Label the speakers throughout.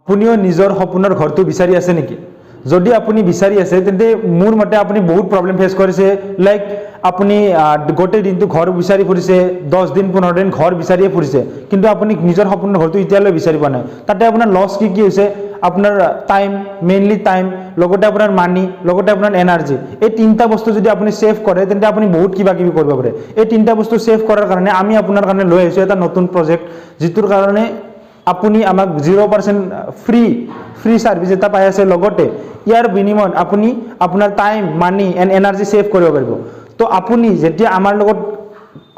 Speaker 1: আপুনিও নিজৰ সপোনৰ ঘৰটো বিচাৰি আছে নেকি? যদি আপুনি বিচাৰি আছে, তেন্তে মোৰ মতে আপুনি বহুত প্ৰব্লেম ফেচ কৰিছে। লাইক আপুনি গোটেই দিনটো ঘৰ বিচাৰি ফুৰিছে, 10 দিন 15 দিন ঘৰ বিচাৰিয়ে ফুৰিছে, কিন্তু আপুনি নিজৰ সপোনৰ ঘৰটো এতিয়ালৈ বিচাৰি পোৱা নাই। তাতে আপোনাৰ লছ কি কি হৈছে? আপোনাৰ টাইম, মেইনলি টাইম, লগতে আপোনাৰ মানি, লগতে আপোনাৰ এনাৰ্জি। এই তিনিটা বস্তু যদি আপুনি ছেভ কৰে, তেন্তে আপুনি বহুত কিবা কিবি কৰিব পাৰে। এই তিনিটা বস্তু ছেভ কৰাৰ কাৰণে আমি আপোনাৰ কাৰণে লৈ আহিছোঁ এটা নতুন প্ৰজেক্ট, যিটোৰ কাৰণে আপুনি আমাক 0% ফ্ৰী ছাৰ্ভিচ এটা পাই আছে। লগতে ইয়াৰ বিনিময়ত আপুনি আপোনাৰ time, money and energy save কৰিব পাৰিব। তো আপুনি যেতিয়া আমাৰ লগত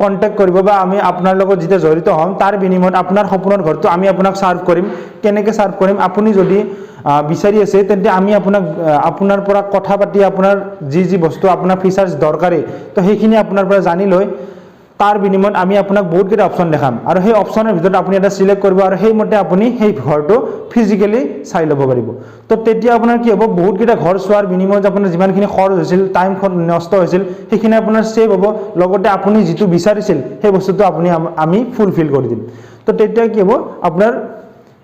Speaker 1: কণ্টেক্ট কৰিব বা আমি আপোনাৰ লগত যেতিয়া জড়িত হ'ম, তাৰ বিনিময়ত আপোনাৰ সপোনৰ ঘৰটো আমি আপোনাক ছাৰ্ভ কৰিম। কেনেকৈ ছাৰ্ভ কৰিম? আপুনি যদি বিচাৰি আছে, তেন্তে আমি আপোনাক আপোনাৰ পৰা কথা পাতি আপোনাৰ যি যি বস্তু, আপোনাৰ ফিচাৰ্ছ দৰকাৰী, তো সেইখিনি আপোনাৰ পৰা জানি লৈ তাৰ বিনিময়ত আমি আপোনাক বহুতকেইটা অপশ্যন দেখাম আৰু সেই অপশ্যনৰ ভিতৰত আপুনি এটা চিলেক্ট কৰিব আৰু সেইমতে আপুনি সেই ঘৰটো ফিজিকেলি চাই ল'ব পাৰিব। তো তেতিয়া আপোনাৰ কি হ'ব? বহুতকেইটা ঘৰ চোৱাৰ বিনিময়ত আপোনাৰ যিমানখিনি খৰচ হৈছিল, টাইম নষ্ট হৈছিল, সেইখিনি আপোনাৰ ছেভ হ'ব। লগতে আপুনি যিটো বিচাৰিছিল, সেই বস্তুটো আপুনি আমি ফুলফিল কৰি দিম। তো তেতিয়া কি হ'ব? আপোনাৰ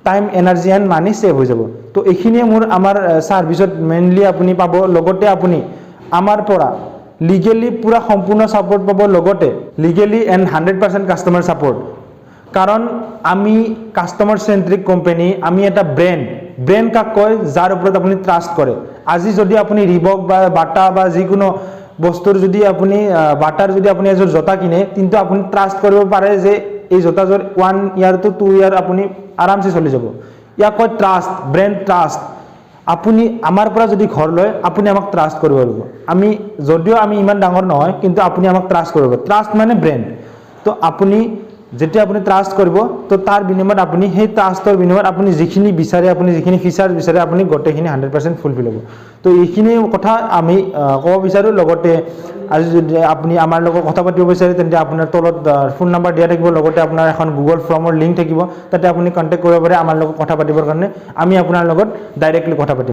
Speaker 1: time, energy and money save হৈ যাব। তো এইখিনিয়ে মোৰ আমাৰ ছাৰ্ভিচত মেইনলি আপুনি পাব। লগতে আপুনি আমাৰ পৰা লিগেলি পূৰা সম্পূৰ্ণ ছাপৰ্ট পাব, লগতে legally and 100% customer support, কাৰণ আমি কাষ্টমাৰ চেণ্ট্ৰিক কোম্পানী। আমি এটা ব্ৰেণ্ড। ব্ৰেণ্ড কাক কয়? যাৰ ওপৰত আপুনি ট্ৰাষ্ট কৰে। আজি যদি আপুনি ৰিবক বা বাটা বা যিকোনো বস্তুৰ যদি আপুনি বাটাৰ যদি আপুনি এযোৰ জোতা কিনে, কিন্তু আপুনি ট্ৰাষ্ট কৰিব পাৰে যে এই জোতাযোৰ 1 year to 2 year আপুনি আৰামছে চলি যাব। ইয়াক কয় ট্ৰাষ্ট, ব্ৰেণ্ড ট্ৰাষ্ট। আপুনি আমাৰ পৰা যদি ঘৰ লয়, আপুনি আমাক ট্ৰাষ্ট কৰিব পাৰিব। আমি যদিও আমি ইমান ডাঙৰ নহয়, কিন্তু আপুনি আমাক ট্ৰাষ্ট কৰিব। ট্ৰাষ্ট মানে ব্ৰেণ্ড। তো আপুনি যেতিয়া আপুনি ট্ৰাষ্ট কৰিব, তো তাৰ বিনিময়ত আপুনি সেই ট্ৰাষ্টৰ বিনিময়ত আপুনি যিখিনি বিচাৰে, আপুনি যিখিনি ফিচাৰ্ছ বিচাৰে, আপুনি গোটেইখিনি 100% ফুলফিল হ'ব। তো এইখিনি কথা আমি ক'ব বিচাৰোঁ। লগতে আজি যদি আপুনি আমাৰ লগত কথা পাতিব বিচাৰে, তেন্তে আপোনাৰ তলত ফোন নাম্বাৰ দিয়া থাকিব, লগতে আপোনাৰ এখন গুগল ফৰ্মৰ লিংক থাকিব। তাতে আপুনি কণ্টেক্ট কৰিব পাৰে আমাৰ লগত কথা পাতিবৰ কাৰণে। আমি আপোনাৰ লগত ডাইৰেক্টলি কথা পাতিম।